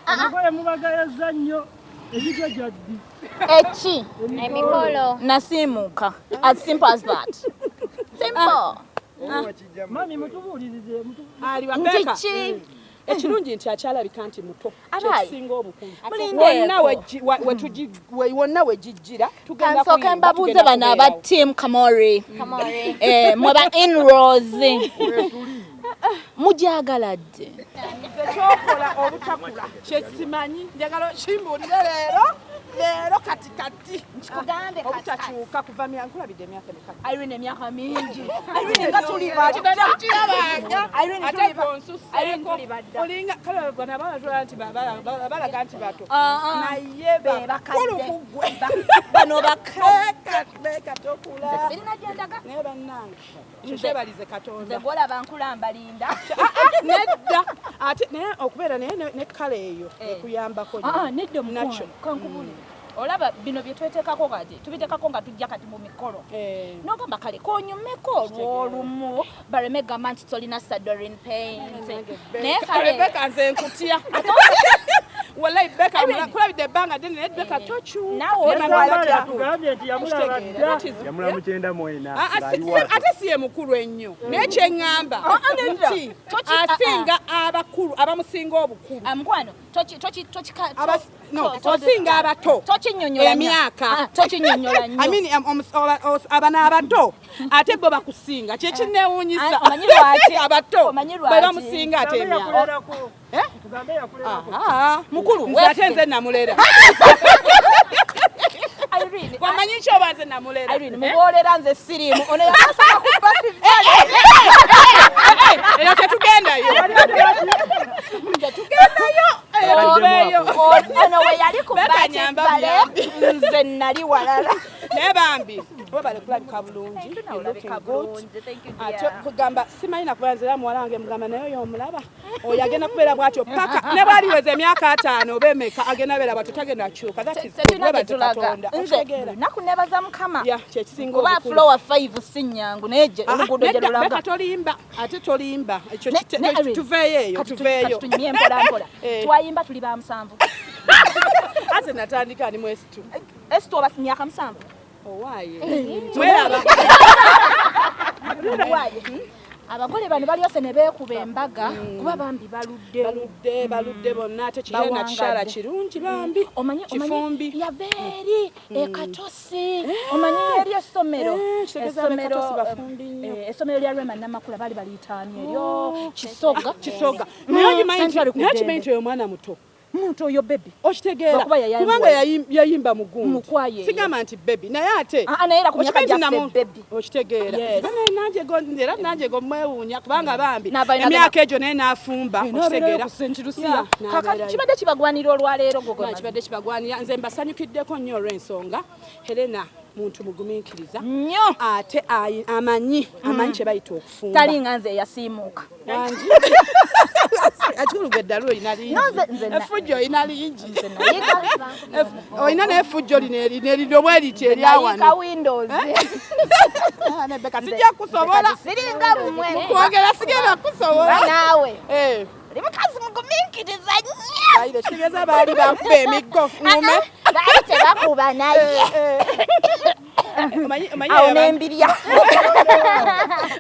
Abagole mubagayazza nnyo egigyo gyaddi. Eki? Emikolo. Nasiimuuka, as simple as that, simple. Mami, mutubuulirize. Ali wa Nti Beka. ki? Ekirungi nti akyalabika nti muto. Abayi. Kyekisinga obukulu. Mulindeeko. Wonna wonna wegijjira tugenda Kansooke kuyimba, mbabuuze tugenda bano aba kubeerawo. team Kamori. Kamori. Eh, mwe ba in-laws mujagala dde? Nze kyokola obutakula kyesimanyi, njagala okimbuulire leero leero kati kati. Nkikugambe. Obutakyuka kuva nkulabidde emyaka emeka? Irene, emyaka mingi. Irene, nga tuli bato. Kirabanga. Irene, Ate tuli Irene, konsuseeko. tuli badda. Olinga kale bano abaana tulaba nti balaga nti bato. Ah, ah. Naye Be bakulu bakadde. ku ggwe. Bano bakadde. Beka tokula. Sirina gyendaga. Naye bannange, kyebalize Nze Katonda. gwolaba nkula mbalinda. Nedda, ate naye okubeera naye ne kale eyo ekuyambako nnyo. Ah, nedda. Nakyo. Mukwano, kankubulire, olaba bino bye tweteekako kati, tubiteekako nga tujja kati mu mikolo. Nogamba kale konyumeko olw'olumu baleme gamba nti tolina sadorin paint, naye kale. Rebecca, nze nkutya wallahi. Beka, kulabidde ebbanga ddene, naye Beka tokyuka. Naawe Naye Tugambye nti yamulaba dda. Yamula mu 94. Ah, ah, Ng'ali waako. Ate si ye mukulu ennyo, naye kyeŋŋamba Nedda. nti asinga abakulu abamusinga obukulu. Ah, mukwano, toki No, osinga abato tokinnyonnyola nnyo. emyaka. Ah, tokinnyonnyola nnyo. I mean, abano abato ate bo bakusinga, kyekinneewuunyisa. Ah, omanyi lwaki? Abato Omanyi lwaki? bwe bamusinga ate Tugambe emyaka. yakulerako. Eh? Tugambe yakulerako. Aha. Mukulu, Nze ate weefuge. nze namulera. Irene, Wamanyi ki oba nze namulera? Irene, muboolera nze siriimu ono yakasooka ku Eyo tetugendayo, tetugendayo. Eyo tuveeyo. Ono we yali ku Beka nyamba Batikbale, nze nali walala. Naye bambi webale kulabika bulungi. You're looking good. Ate kugamba simanyi nakuba nze era muwala wange mugamba, naye oyo omulaba oyo agenda kubeera bwatyo paka ne bwaliweza emyaka 50 oba emeka, agenda beera bwatyo, tagenda kyuka. That is good. Tetulina gye Webaze tulaga. Katonda. Nze Okitegeera? lunaku nebaza Mukama Ya, kyekisinga kuba obukulu. floor 5 si nnyangu, naye oluguudo gye Nedda, lulaga. Beka tolimba, ate tolimba ekyo. Ne Irene, Tuveeyo eyo. kati Tuveeyo. tunyumye mpola mpola. Twayimba tuli ba 7. Ate natandika ndi mu S2. S2 oba myaka 7. Owaaye, mweraba. Waaye abagole bano balyose ne beekuba embaga kuba bambi baludde. Baludde, baludde bonna, ate kigenda Bawangadde. kikyala kirungi bambi. Omanyi Kifumbi. Yava eri ekatosi, omanyi eri essomero. Eh, kitegeeza ab'Ekatosi bafumbi nnyo. Essomero lya Rema Namakula baali baliyitaani eryo Kisoga. Kisoga. Naye okimanyi Central ku naye ddembe. okimanyi nti oyo mwana muto? Muntu oyo baby. Okitegeera? Lwakuba yayimba. Kubanga yayimba Mu mugundi. kwaya eyo. Sigamba nti baby, naye ate Ah, ah, naye era ku myaka okimanyi nti gyaffe baby. Okitegeera? Yes. Banaye nange era nange go mwewuunya kubanga bambi N'avayo emyaka egyo naye n'afumba. Okitegeera? Yeah, Kakati n'abeerayo. kibadde kibagwanira olwaleero gogo. Na, kibadde kibagwanira. Nze mbasanyukiddeko nnyo olw'ensonga Helena muntu mugumiikiriza nnyo. Ate amanyi kye bayita okufumba. Talinga nze eyasiimuuka. Wangi akikulu eddalu olina lingi. No, Effujjo olina lingi. Nze nayiga. Olina n'effujjo lino erino bwe liti Nayiga eryawano. windows. Nebeka sijja kusobola. Siringa mmwe. Kwogera sigenda kusobola. Naawe Eh, oli mukazi mugumiikiriza nnyo. Ayire, kitegeeza baali bakuba emiggo ngume. Baali tebakuba, naye Omanyi awo eyo nembirya.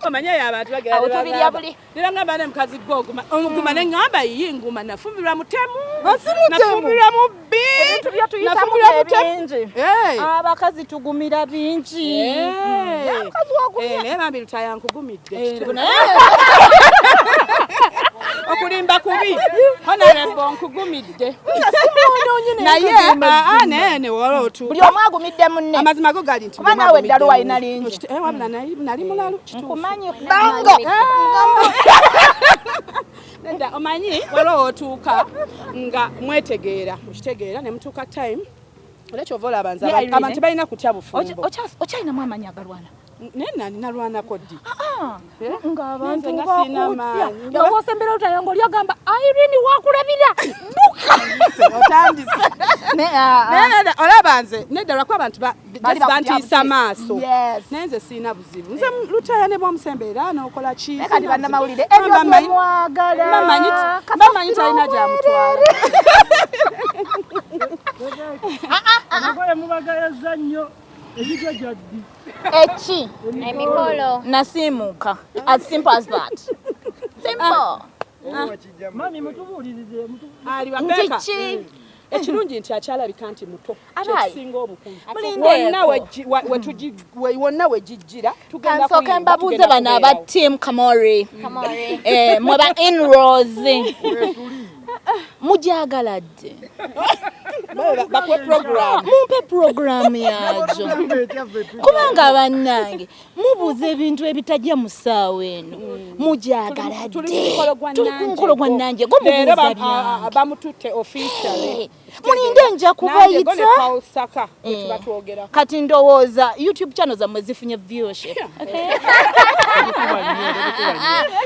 Omanyi eyo abantu bagera Awo ne tubirya buli. Ne bagamba ne mukazi gwe oguma oguma, ne ŋŋamba yiyi nguma, nafumbirwa mutemu. Si mutemu. Nafumbirwa mubbi. Ebintu byetuyitamu Nafumbirwa mutemu. bingi. Eh. Abakazi tugumira bingi. Omukazi wagumya. Eh, naye bambi Lutaya nkugumidde. Naye Okulimba kubi. Honorable, nkugumidde, naye naye ne wala otuuka. Buli omu agumidde munne. Amazima go gali nti Kuba buli omu naawe agumidde eddalu walina munne. lingi. Wabula nali mulalu kituufu. Nkumanyi kubanga Nedda, omanyi waliwo otuuka nga mwetegeera, mukitegeera ne mutuuka time era kyova olaba nze Ye, Irene. abantu balina kutya bufumbo. Okyalinamu amaanyi agalwana? Naye nani nalwanako ddi? Eh? Ng'abantu Nze nga sirina bakutya. maanyi. Nga bwosembera Lutaya ng'oli agamba, "Irene wakulabira, dduka." Otandise. Ah, Naye nedda, olaba nze nedda, lwakuba abantu Bali just bantiisa bakutya. maaso. Naye nze siina buzibu, nze Lutaya ne bwomusembeera n'okola ki, Naye kati siina bannamawulire buzibu. ebyo byemwagala. Bamanyi talina gyamutwala. Abagoye mubagayazza nnyo, ekijja gyaddi? Eki? Emikolo. Nasiimuuka, as simple as that, simple. Mami, mutubuulirize. Ali Nti Babeeka. ki? Ekirungi nti akyalabika nti muto, Abayi. kyekisinga obukulu. Mulindeeko. Wonna wonna wegijjira tugenda Kansooke kuyimba, mbabuuze tugenda bano aba kubeerawo. team Kamori. Kamori. Eh, mwe ba in-laws mujagala dde? Bakuwe program. Mumpe programu yajo, kubanga bannange mubuuza ebintu ebitajja mu ssaawa eno. Mujagala Tuli ku dde? mukolo gwa Tuli ku mukolo gwa Nanjego. Leero Mubuuza byange. Bamututte officially. Eh, mulinde, nja Nanjego ne kubayita. Paul Saka bwe Eh. tuba twogerako. Kati ndowooza YouTube channel zammwe zifunye viewership.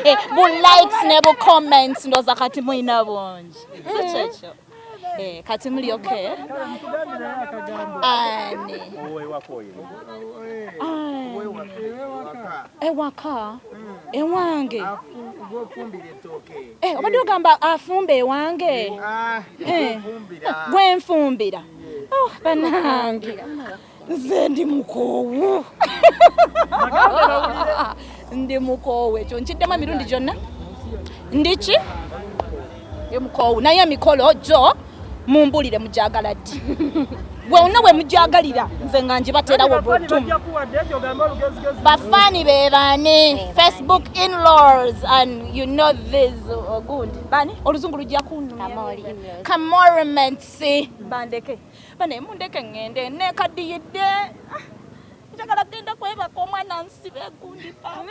Eh, bu likes ne bu comments, ndowooza kati mulina bungi, si kyekyo? Eh, kati muli okay? Mutugambirayo akagambo. Ani? Ewaka ewange? Eh, obadde ogamba afumba ewange? Eh, gwenfumbira? Oh, banange, nze ndi mukoowu, ndi mukoowu. Ekyo nkiddemu emirundi gyonna, ndiki? Ndi mukoowu, naye emikolo gyo mumbulire mujagala ddi? Bwonna bwe mujagalira, nze nga ngibateerawo Bafaani butumu. bajja kuwadde ekyo, ogamba olugezigezi. Bafaani be bani? Facebook in-laws and you know this, gundi bani, oluzungu lujja kunnumya. Kamori in-laws. Kamoriments bandeke bane, mundeke ŋŋende nekadiyidde. Ah, njagala genda kwebaka, omwana nsibe gundi papa.